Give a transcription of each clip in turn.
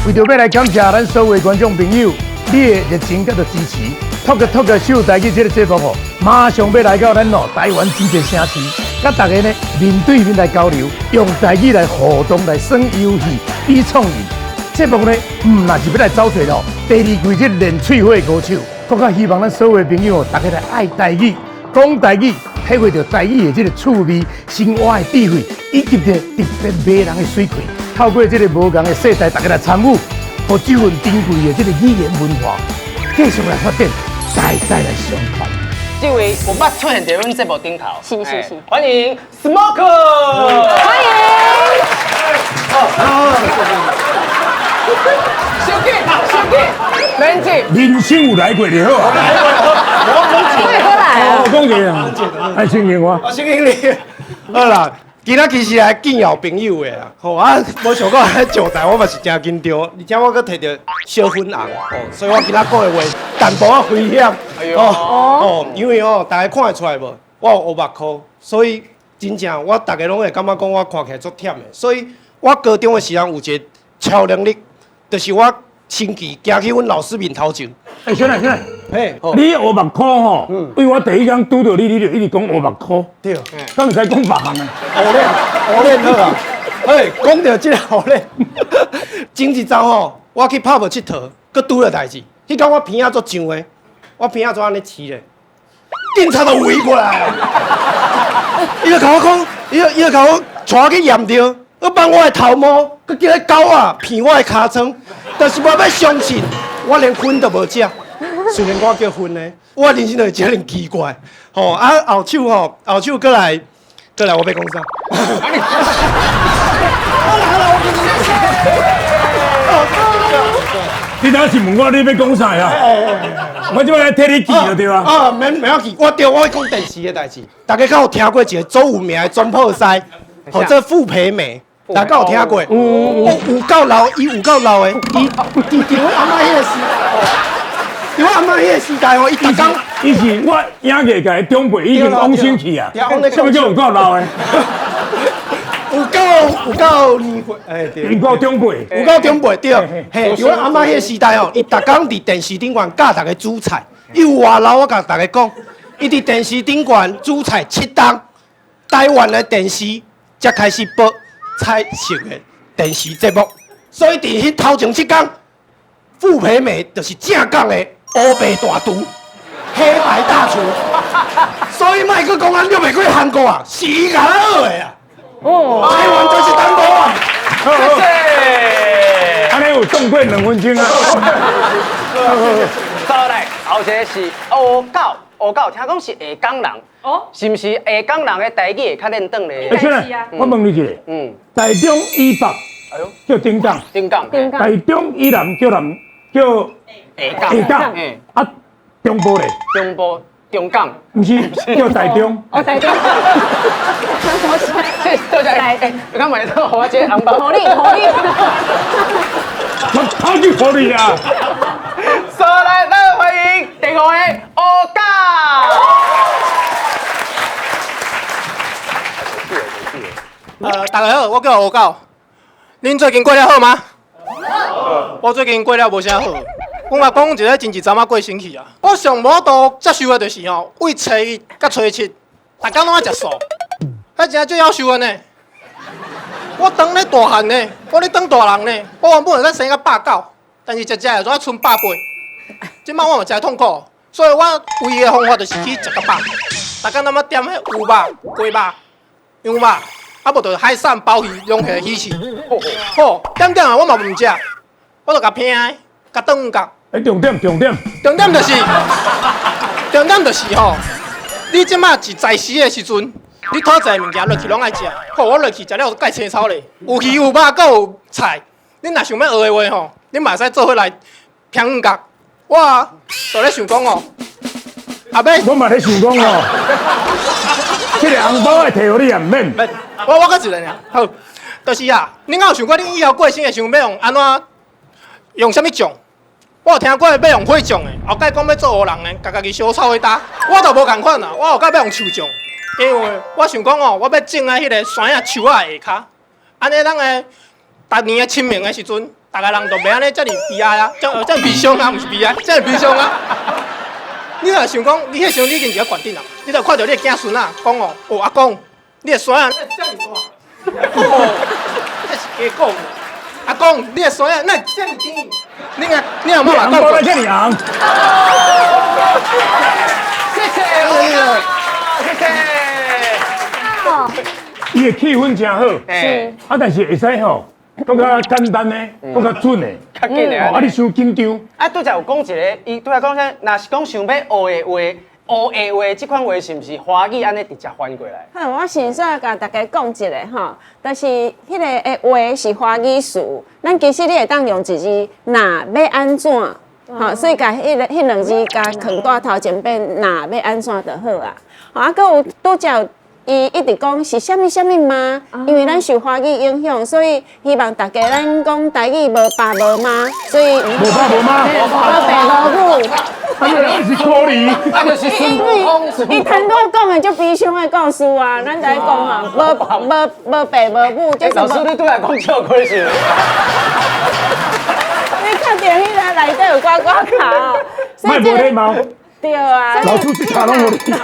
為著欲來感謝咱所有觀眾朋友，你的熱情佮支持，Talk Talk 秀台語這个節目吼，馬上欲來到咱哦台灣真濟城市，佮大家呢面對面來交流，用台語來互動來耍遊戲、比創意。節目呢，毋但是欲來走揣咯，第二季這練喙火高手，閣較希望咱所有的朋友大家來愛台語、講台語，體會著台語的這个趣味、生活的智慧，以及這特別迷人的媠氣。透過這个無仝的世代，大家來參與，予這份珍貴的這个語言文化繼續來發展，代代來相傳。這位無捌出現佇阮節目頂頭，歡迎 Smoke，歡迎。小姐，小姐，免急。人生有來過就好啊。過來啊！講者啊，愛承認我。我承認你。好啦，今仔其實來見老朋友的啦，吼啊，無想講來招待我嘛是真緊張，而且我閣提著小粉紅，吼，所以我今仔講的話淡薄仔危險，哦哦，因為哦，大家看會出來無？我有烏目箍，所以真正我逐家攏會感覺講我看起來足忝的，所以我高中的時陣有一個超能力，就是我身軀行去阮老師面頭前。欸，小來小來，嘿，你烏目箍吼，對我第一工拄著你，你就一直講烏目箍，對，敢會使講別項的？烏臉，烏臉好啊。嘿，講著這個烏臉，前一陣吼，我去拍無𨑨迌，閣拄著代誌。彼工我鼻仔足脹的，我鼻仔怎按呢飼咧？警察就圍過來，伊就共我講，伊就共我帶我去驗著，閣放我的頭毛，閣叫彼狗仔鼻我的尻川，但是我欲相信，我連薰都無食。雖然我叫薰的，我人生就是這爾奇怪。吼啊，後手吼，後手閣來，閣來，我欲講啥？好啦好啦，我你當時問我你欲講啥呀？我這擺來替你記就對啊。啊，免免要記，我對我講電視的代誌。大家敢有聽過一個足有名的總鋪師，號做傅培梅，大家有聽過？有有夠老，伊有夠老的，伊佇阮阿嬤彼個時，佇阮阿嬤彼個時代吼，伊逐工，伊是我影藝界的長輩，已經往生去啊。啥物叫有夠老的？有夠有夠年歲，欸對，有夠長輩，有夠長輩對。嘿，佇阮阿嬤彼個時代吼，伊逐工佇電視頂懸教逐家煮菜。伊有偌老，我共逐家講，伊佇電視頂懸煮菜七冬，台灣的電視才開始播菜色的電視節目。所以佇彼頭前七工，傅培梅就是正港的烏白大廚，黑白大廚。所以莫閣講咱錄袂過韓國啊，是伊共咱學的啊。哦，台灣就是中國啊！謝謝。按呢有擋過兩分鐘啊。再來，後一个是烏狗，烏狗聽講是下港人，哦，是毋是下港人的台語會較輪轉咧？欸，小蘭，我問你一下，台中以北，哎喲，叫頂港，頂港，台中以南叫南叫下港，下港，啊，中部咧？中部。中港，毋是叫台中。哦，台中。這多謝。欸，你敢買到我這個紅包？予你，予你。我超級予你啊！所來，咱歡迎第五个烏狗。大家好，我叫烏狗。恁最近過得好嗎？好。我最近過了無啥好。阮阿公一个前一陣仔過身去啊。我上無法度接受的就是吼，對初一佮初七，逐工攏愛食素，彼真正夭壽的呢。我當咧大漢呢，我咧當大人呢，我原本會使生到190，但是食食會怎賰180。這擺我嘛誠痛苦，所以我唯一的方法就是去食較飽。逐工攏愛點彼牛肉、雞肉、羊肉，啊無就海產、鮑魚、龍蝦、魚翅。好，點點啊，我嘛毋食，我就共拼的，共轉角。欸，重點重點，重點就是，重點就是吼，你這擺是在時的時陣，你討濟物件落去攏愛食。好，我落去食了蓋青草咧，有魚有肉，閣有菜。你若想欲學的話吼，你嘛會使做伙來偏遠角。我就咧想講哦，阿伯，我嘛咧想講哦，這個紅包愛提予你也毋免。免，我閣一個爾。好，就是啊，恁敢有想過恁以後過身的時陣欲用按怎，用啥物醬？我有聽過欲用火醬的，後蓋講欲做烏人的，共家己燒臭火焦，我就無仝款啦。我後蓋欲用樹醬，因為我想講哦，我欲種佇彼個山仔樹仔下跤，按呢咱的逐年的清明的時陣，逐个人都袂按呢遮爾悲哀啊，遮爾悲傷啊，毋是悲哀，遮爾悲傷啊。你若想講，你彼時陣你已經佇遐懸頂啊，你就看著你的囝孫仔，講哦，哦阿公，你的孫仔遮爾大，哦，這是假講。阿公，你的孫仔哪會遮爾甜？你若媽媽講過，遮爾紅。謝謝，謝謝。伊的氣氛真好，是啊，但是會使吼，講較簡單的，講較準的，較緊的。啊，你傷緊張。啊，拄才有講一个，伊拄才講啥？若是講想欲學的話，學的話，這款話是毋是華語按呢直接翻過來？好，我先煞共大家講一下吼，就是彼个的話是華語詞，咱其實你會當用一字，若欲按怎，吼，所以共彼兩字共囥佇頭前邊，若欲按怎就好啊。吼，啊，閣有拄才有伊一直講是啥物啥物媽，因為咱受華語影響，所以希望大家咱講台語無爸無媽，所以無爸無媽，無爸無母。啊，那是可憐，啊，就是孫悟空。伊談到講的足悲傷的故事啊，咱就講啊，無無爸無母，就是。老師，你拄來講笑虧是？你看著彼个內底有刮刮卡哦，莫無禮貌。對啊。老師這卡攏予你。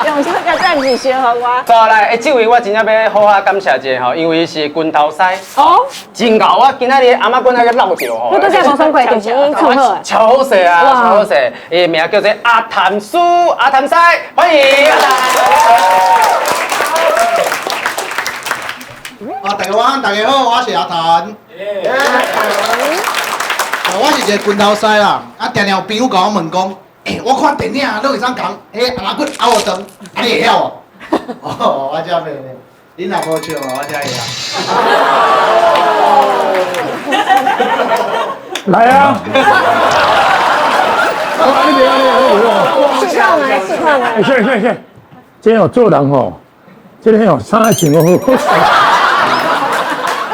用這個暫時小予我。再來，欸，這位我真正欲好好感謝一下吼，因為是拳頭師。哦。真𠢕，我今仔日頷仔骨那個落著吼。你拄才無爽快，就是伊唱好的。超好勢啊，超好勢！伊的名叫做阿譚師，阿譚師，歡迎阿譚。啊，大家晚安，大家好，我是阿譚。我是一个拳頭師啦，啊，定定有朋友共我問講，欸，我看電影攏會使講，彼頷仔骨拗長，啊，你會曉無？哦，我才袂呢，你若無笑，我才會曉。來啊！試看來，試看來。欸，是是是，這哦做人吼，這个哦衫穿好好。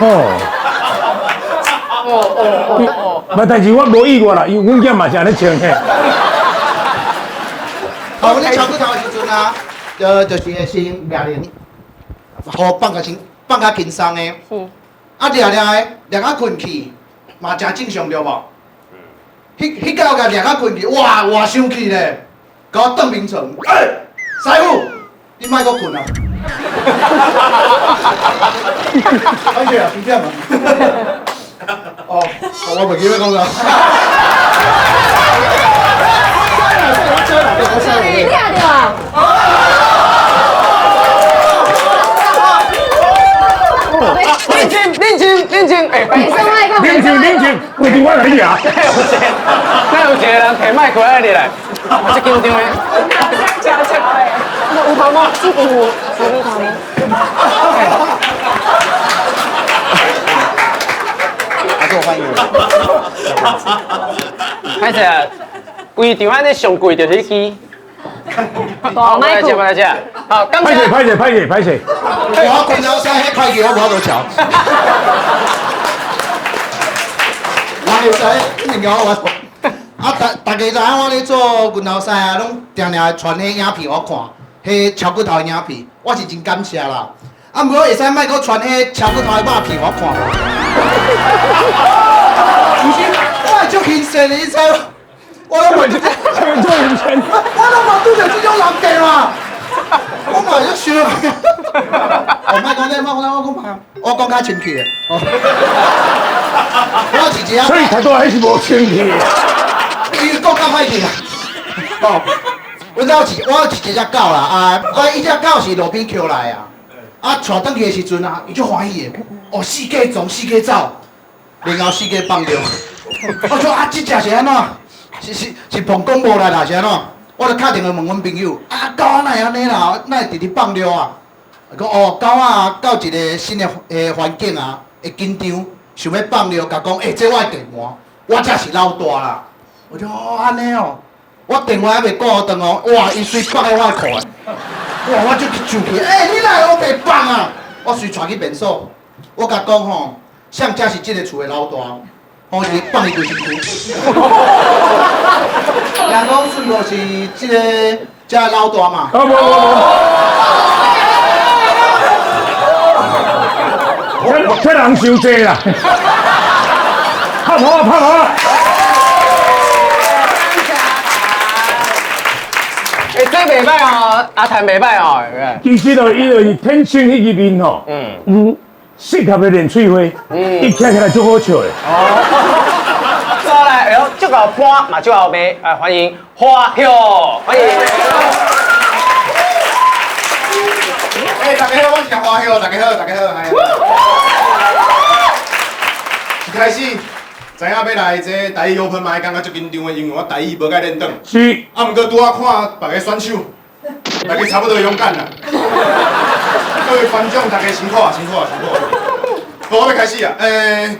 哦。哦哦哦。無，但是我無意外啦，因為阮囝嘛是按呢穿嘿。哦，阮咧敲骨頭的時陣啊，就是會先命令，予放較輕，放較輕鬆的。是。啊，掠掠的，掠甲困去，嘛誠正常對無？彼狗共掠甲困去，哇，偌生氣咧，共我轉眠床。欸，師傅，你莫閣困啊！歹勢啊，幾點啊？哦，我袂記欲講啥。你聽著啊！冷靜，冷靜，冷靜，欸，冷靜，冷靜，規定我來你啊！哪有一個人提麥克來入來？我這緊張的。悄悄的。有頭毛，這邊有，這邊頭毛。阿做翻譯。歹勢啊，規場按呢上貴就是彼支。大麥克。來這，好，感謝。歹勢，歹勢，歹勢，歹勢。我拳頭師，彼開機我無法度喬。人會使，物件我無。啊，大家知影我咧做拳頭師啊，攏定定會傳彼影片予我看，彼敲骨頭的影片，我是真感謝啦。啊，毋過會使莫閣傳彼敲骨頭的肉片予我看無？毋是，我會足興奮的，你知無？我攏嘛，做認真。我攏嘛拄著這種人客嘛，我嘛會足想。哦，莫講這，莫講這，我講別，我講較清氣的。我是一個。所以頭拄仔彼是無清氣的。伊講較歹去啦。哦，阮兜是，我有一隻狗啦，啊，伊隻狗是路邊抾來啊，啊，帶轉去的時陣啊，伊足歡喜的，哦，四界撞，四界走，然後四界放尿。我說啊，這隻是按怎？是碰講無力啦，是按怎？我就敲電話問阮朋友，啊，狗仔哪會按呢啦？哪會直直放尿啊？講哦，狗仔到一個新的環境啊，會緊張，想欲放尿，共講，欸，這我的地盤，我才是老大啦。我就哦，按呢哦，我電話猶未掛斷哦，哇，伊隨放佇我的褲的，哇，我就去生氣，欸，你哪會烏白放啊？我隨帶去便所，我共講吼，誰才是這个厝的老大？吼是放伊規身軀。人講孫悟是這个遮的老大嘛？哦，無無無，這人傷濟啦。拍跑啊，拍跑啊！欸，這袂歹哦，阿譚袂歹哦，其實哦，伊就是天生彼個面吼，有適合的練喙花，伊聽起來足好笑的。哦，再來，哎喲，足夠搬嘛，足夠賣，來歡迎花葉，歡迎。欸，大家好，我是花葉，大家好，大家好。一開始知影欲來這台語 open mic，感覺足緊張的，因為我台語無蓋練轉。是。啊，毋過拄仔看別个選手，大家差不多勇敢啦。各位觀眾，大家辛苦啊，辛苦啊，辛苦啊！好，我欲開始啊。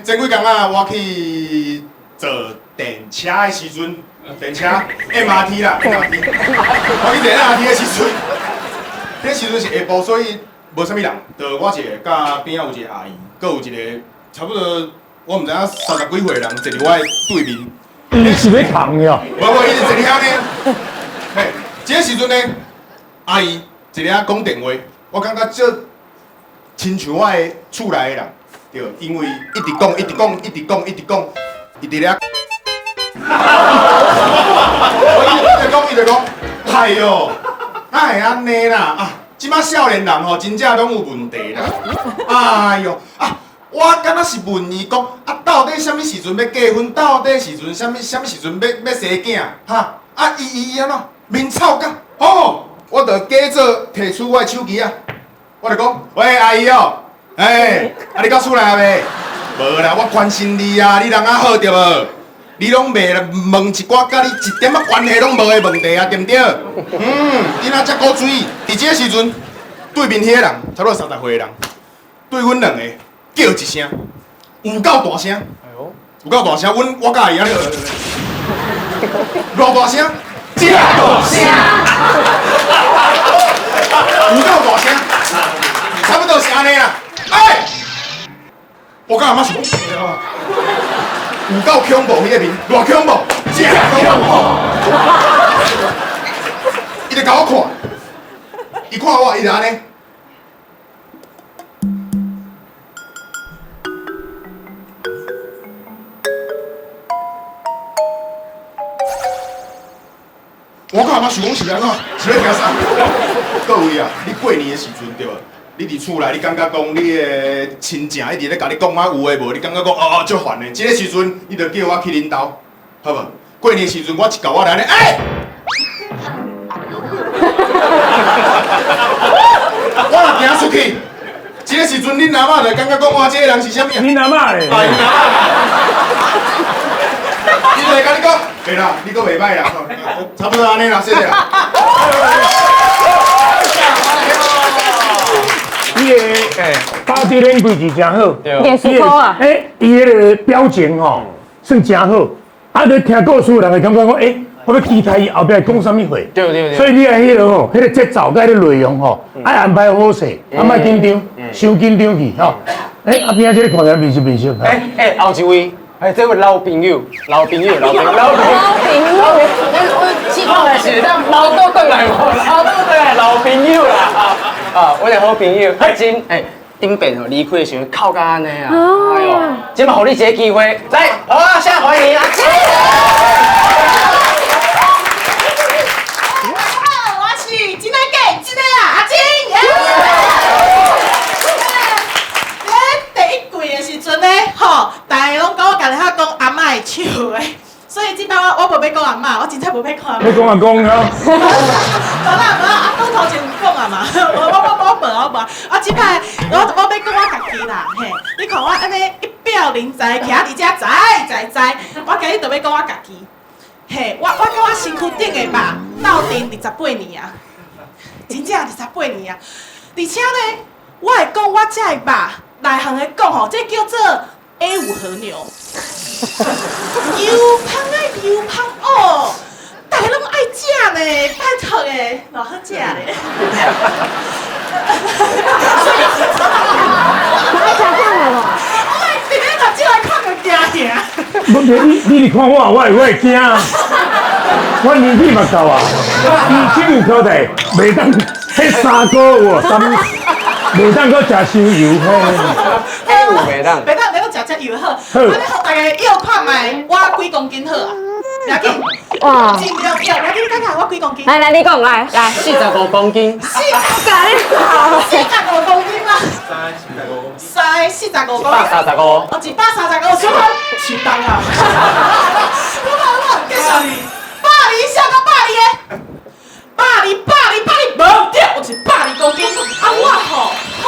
前幾工啊，我去坐電車的時陣，電車 MRT 啦，MRT。我去坐 MRT 的時陣，彼時陣是下晡，所以無啥物人，就我一个，佮邊仔有一個阿姨，閣有一個差不多。我毋知影三十幾歲人坐佇我的對面，伊是欲扛的哦？無無，伊是坐佇遐呢。嘿，這個時陣呢，阿姨坐佇遐講電話，我感覺這親像我的厝內的人，對，因為一直講，一直講，一直講，一直講，伊佇咧。我一直講，一直講，哎喲，哪會按呢啦？啊，這擺少年人吼，真正攏有問題啦。哎喲，啊！我敢若是問伊講，啊，到底啥物時陣欲結婚？到底時陣啥物啥物時陣欲生囝？哈！啊，伊按怎面臭甲，吼！我就假做提出我的手機啊，我就講，喂，阿姨哦，欸，啊，你到厝內啊未？無啦，我關心你啊，你人較好著無？你攏袂問一寡佮你一點仔關係攏無的問題啊，對毋對？嗯，你若遮古錐，佇這個時陣，對面彼個人，差不多30歲的人，對阮兩個。叫一聲，有夠大聲，有夠大聲，阮我佮阿姨按呢，偌大聲，遮大聲，有夠大聲，差不多是按呢啦。欸，我佮阿媽想，有夠恐怖彼個面，偌恐怖，遮恐怖，伊就共我看，伊看我，伊就按呢。我佮阿媽想講是按怎，是欲聽啥？各位啊，你過年的時陣對無？你佇厝內，你感覺講你的親情一直咧共你講啊有的無？你感覺講哦哦足煩的。這個時陣，你就叫我去恁兜，好無？過年時陣，我一到我來咧，欸！我若行出去，這個時陣恁阿嬤就感覺講我這個人是啥物？恁阿嬤咧？啊，恁阿嬤。伊就會共你講，袂啦，你閣袂歹啦，差不多按呢啦，謝謝啦。伊的家己演技是真好，藝術家啊！欸，伊彼个表情吼算真好，啊，你聽故事人會感覺講，欸，我欲期待伊後壁講啥物話。對對對。所以你愛彼个吼，彼个節奏佮彼个內容吼，愛安排好勢，啊，莫緊張，傷緊張去吼。欸，啊邊仔這个看起來面熟面熟。欸欸，後一位。哎，這位老朋友，老朋友，老朋友，老朋友，老朋友，我我是咱老倒轉來無，老倒轉來老朋友啦，啊，我的好朋友，阿真，哎，頂遍吼離開的時陣哭甲按呢啊，哎喲，這馬予你一個機會，來，好啊，現在歡迎阿真。好，我是真的假真的啦，阿真。第一季的時陣呢，吼，大家攏講我家己遐講阿嬤會笑的，所以這擺我無欲講阿嬤，我真正無欲講阿嬤。欲講阿公啊？無啦無啦，阿公頭前有講啊嘛，我無，啊這擺我欲講我家己啦，嘿，你看我按呢一表人才，徛佇遮知知知，我今日就欲講我家己，嘿，我佮我身軀頂的肉鬥陣28年啊，真正28年啊，而且呢，我會講我這的肉。內行的講吼，這叫做 A5和牛，油芳的油芳哦，大家攏愛食呢，拜託的，偌好食咧。愛食啥來無？我直咧目睭來看就驚嚇。問題你佇看我，我會驚。我年紀嘛夠啊，伊這有交代，袂當彼三哥有無？三袂當閣食傷油吼。 A5袂當。袂當，袂當食食遮油好。按呢予大家摇看觅，我幾公斤好啊？掠緊，哇盡量搖，掠緊，你看看我幾公斤？來來，你講來來，45公斤。45公斤啦。三四十五公斤。135。哦，135，小可受重啊！好啦好啦，繼續。百二，啥個百二的？百二百二百二，無對，我是120公斤。啊，我吼吼，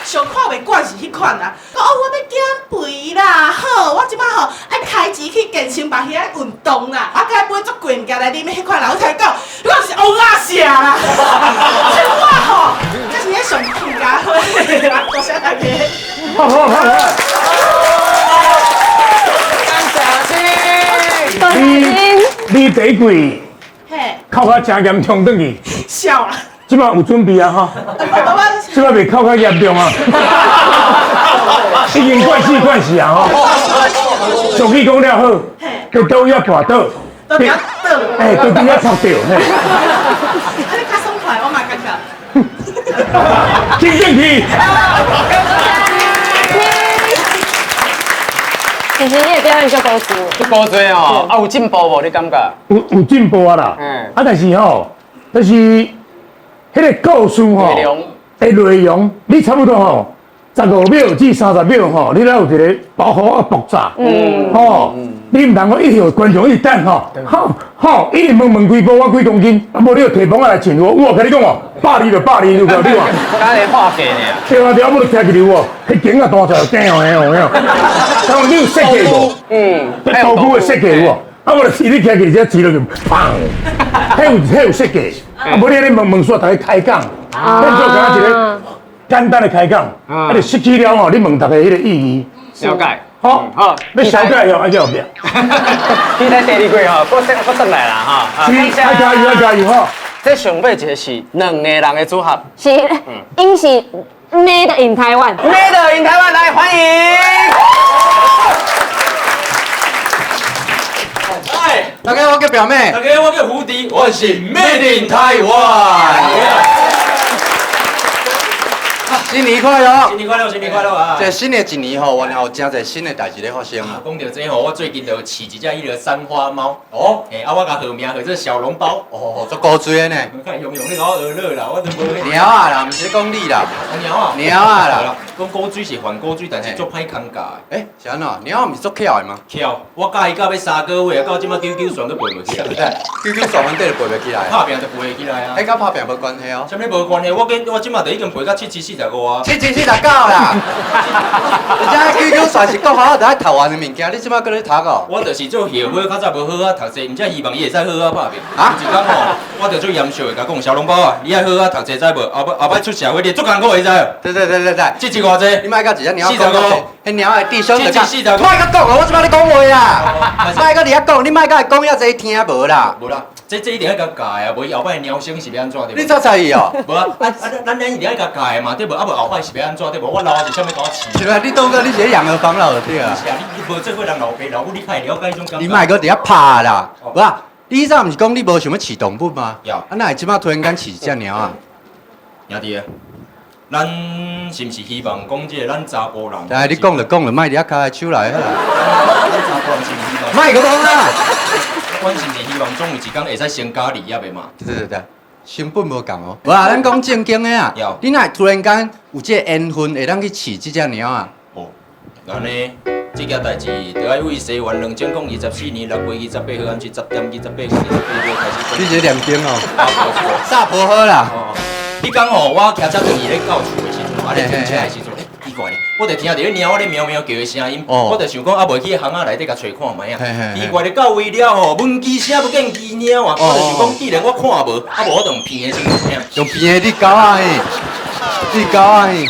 上看袂慣是彼款啦。講哦，我欲減肥啦，好，我這擺吼愛開錢去健身房遐運動啦。啊，該買足貴物件來啉彼款啦。我聽講，你講是烏鴉蛇啦。我吼，這是咧上客家話啦，多謝大家。好好好好。感謝你。你第一季嘿，哭甲誠嚴重轉去，笑啦。這擺有準備啊吼，這擺袂哭較嚴重啊，已經慣死慣勢啊吼。俗語講了好，叫倒遐跋倒，都佇遐倒。哎，都佇遐戳著，嘿。啊，你較爽快，我嘛感覺。請進去。其實你的表演足高水，足高水哦，啊有進步無？你感覺？有進步啊啦，啊但是吼，就是彼個故事吼，的內容，你差不多吼，15秒至30秒吼，你才有一個包袱啊爆炸，吼，你毋通講一直觀眾一直等吼，吼吼，一直問問幾步我幾公斤，啊無你就提磅仔來穿我，我共你講哦，百二就百二，有夠你話。敢會化價爾。對啊對啊，無就徛起來哦，彼景仔彈出來，驚哦驚哦驚哦。當你有設計無？嗯，道具的設計有無？啊，無就是你徛起來，這錢落去，砰！彼有設計，啊，無你按呢問問煞，逐家開講，變做敢若一個簡單的開講，啊，就失去了吼，你問逐家彼個意義。了解。好，好，欲小解哦，愛叫後壁。期待第二季吼，閣閣轉來啦吼。是，愛加油，愛加油吼。這上尾一個是兩個人的組合，是，𪜶是 Made in Taiwan。 Made in Taiwan 來歡迎。嗨，大家好，我叫表妹。大家好，我叫胡迪，我是 Made in Taiwan。新年快樂！新年快樂，新年快樂啊！這新的一年吼，原來有真濟新的代誌咧發生啊。講到這吼，我最近就飼一隻彼个三花貓。哦，嘿，啊，我共號名號做小籠包。哦，足古錐的呢。看用用你共我學樂啦，我都無。貓仔啦，毋是講你啦。貓仔。貓仔啦。講古錐是犯古錐，但是足歹看教的。欸，是按怎？貓仔毋是足巧的嗎？巧，我教伊到欲3個月啊，到這擺九九旋閣爬袂起來。對，九九旋阮底就爬袂起來。拍拚就爬會起來啊。彼佮拍拚無關係哦。啥物無關係？我這擺就已經爬到7七45啊。7七49啦。而且九九旋是國校就愛讀完的物件，你這擺閣咧讀哦？我就是做後悔，較早無好好讀冊，毋才希望伊會使好好拍拚。啊？有一工吼，我就足嚴肅的共講，小籠包啊，你愛好好讀冊知無？後後擺出社會你會足艱苦的知無？對對對對對。七七偌濟？你莫佮一隻貓45。彼貓的智商就7七45。莫閣講啊！我這擺咧講話啦。莫閣佇遐講，你莫閣講遐濟聽無啦。無啦，這一定愛共教的啊，無伊後擺貓生是欲按怎對無？你走在意哦？無啊，啊啊，咱一定愛共教的嘛，對無？啊無後擺是欲按怎對無？我老是啥物共我飼？是啦，你當做你是咧養兒防老就對啊。是啊，你無做過人老爸老母，你較會了解彼種感覺。你莫閣佇遐拍啦，無啊？你以前毋是講你無想欲飼動物嗎？有。啊，哪會這擺突然間飼一隻貓啊？兄弟啊，咱是毋是希望講這個咱查埔人？來，你講就講就，莫佇遐跤手來好啦。咱查埔人是毋是希望？莫閣講啦。阮是毋是希望總有一工會使成家立業的嘛？對對對，成本無仝哦。無啊，咱講正經的啊。你哪會突然間有這個緣分，會當去飼這隻貓啊？哦，按呢，這件代誌就愛為西元2024年6月28號暗時10點28分28秒開始。你是咧念經哦？薩婆訶啦。彼工吼，我騎車轉去咧到厝的時陣，啊咧停車的時陣，欸，奇怪咧，我就聽著彼貓仔咧喵喵叫的聲音，我就想講啊，袂去巷仔內底共揣看覓啊。奇怪咧，到位了吼，聞雞聲不見雞貓啊，我就想講，既然我看無，啊無我就用鼻的先聽。用鼻的你狗仔嘿，你狗仔嘿，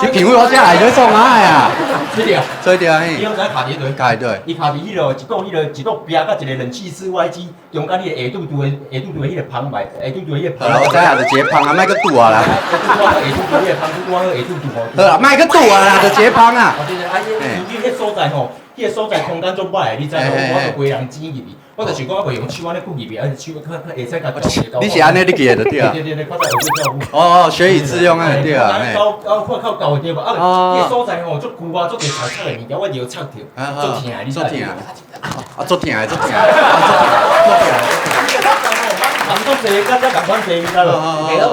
你鼻味我遮來咧創啥呀？吹著，吹著嘿。你敢知影卡佇佗？卡佇佗？伊卡佇彼落一道彼落一道壁佮一个冷氣室外機中間彼個下肚肚的下肚肚的彼個芳來，下肚肚的彼個芳。我知影，就一個芳啊，莫閣拄啊啦。下肚肚彼個芳，拄拄好下肚肚吼。好啦，莫閣拄啊啦，就一個芳啊。哦對對，啊，伊迄所在吼，彼彼个所在空間足歹的，你知無？我就規人擠入去，我就想講我袂用手按呢捲入去，啊手較較會使共調。你是按呢你記得就對啊對對對，較早有去跳舞。哦哦，學以致用啊，對啊，嘿。搞搞看較夠對無？啊，彼個所在吼足舊啊，足濟擦擦的物件，我尿擦著，足疼，你知足疼，啊，足疼的，足疼，啊，足疼，足疼。人足濟，佮遮仝款濟，你知無？下了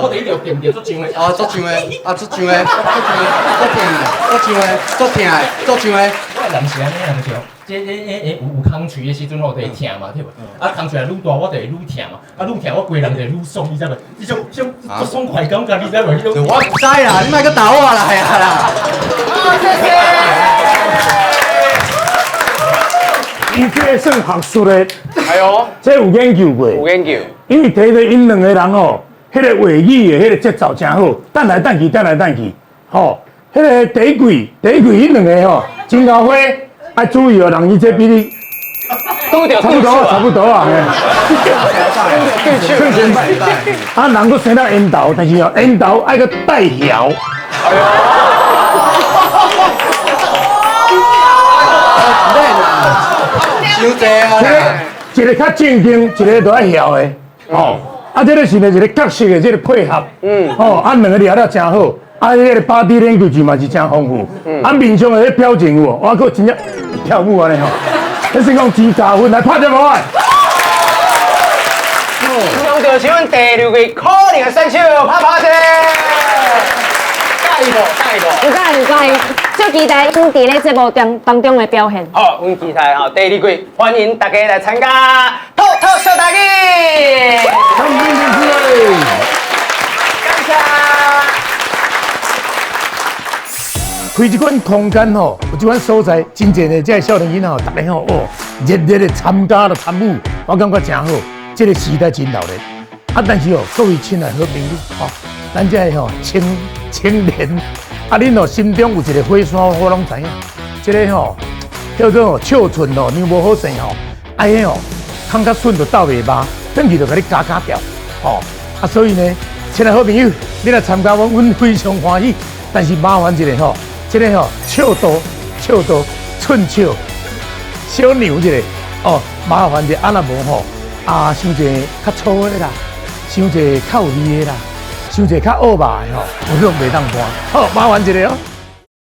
我就一直掂著足像的。哦，足像的，啊，足像的，足像的，足疼的，足像的，足疼的，足像的。我的人是按呢人像，這這這有空喙的時陣吼，就會疼嘛，對無？啊，空喙若愈大，我就會愈疼嘛。啊，愈疼我規人就會愈爽，你知無？這種這種足爽快感覺，你知無？彼種。我毋知啦，你莫閣逗我來啊啦。好，謝謝。伊這個算學術的，哎呦，這有研究過，有研究。因為提著𪜶兩個人吼，彼個話語的彼個節奏誠好，等來等去，等來等去，吼，彼個第一季，第一季𪜶兩個吼，真𠢕花，愛注意哦，人伊這比你差不多，差不多啊，嘿，算先擺，啊，人閣生了緣投，但是哦，緣投愛閣帶囂。傷濟啊！一個較正經，一個就愛囂的，吼。啊，這個是呢一個角色的這個配合，吼，啊，兩個聊了真好，啊，彼個 body language 嘛是真豐富，啊，面上的彼表情有無？我閣真正跳舞按呢吼，彼是講真加分，來拍掌予我。上就是阮第六季可憐的選手拍拍者，喜無？喜無？有喜有喜，足期待𪜶佇咧節目當當中的表現。好，阮期待吼第二季，歡迎大家來參加脫口秀台語。感謝。開這款空間吼，有這款所在，真濟的這少年囡仔吼，逐家吼哦，熱烈的參加了參與，我感覺真好。這個時代真鬧熱。啊，但是哦，各位親愛好朋友吼，咱這個吼青青年，啊，恁哦心中有一個火山，我攏知影。這個吼叫做吼笑寸哦，娘無好勢吼，啊，彼吼空較順就鬥袂肉，轉去就共你加加掉，吼。啊，所以呢，親愛好朋友，你來參加我，阮非常歡喜。但是麻煩一下吼，這個吼笑刀笑刀寸笑小娘一下哦，麻煩一下，啊若無吼，啊，傷濟較粗的啦。傷濟較有味的啦，傷濟較惡肉的吼，我攏袂當搬。好，麻煩一下哦。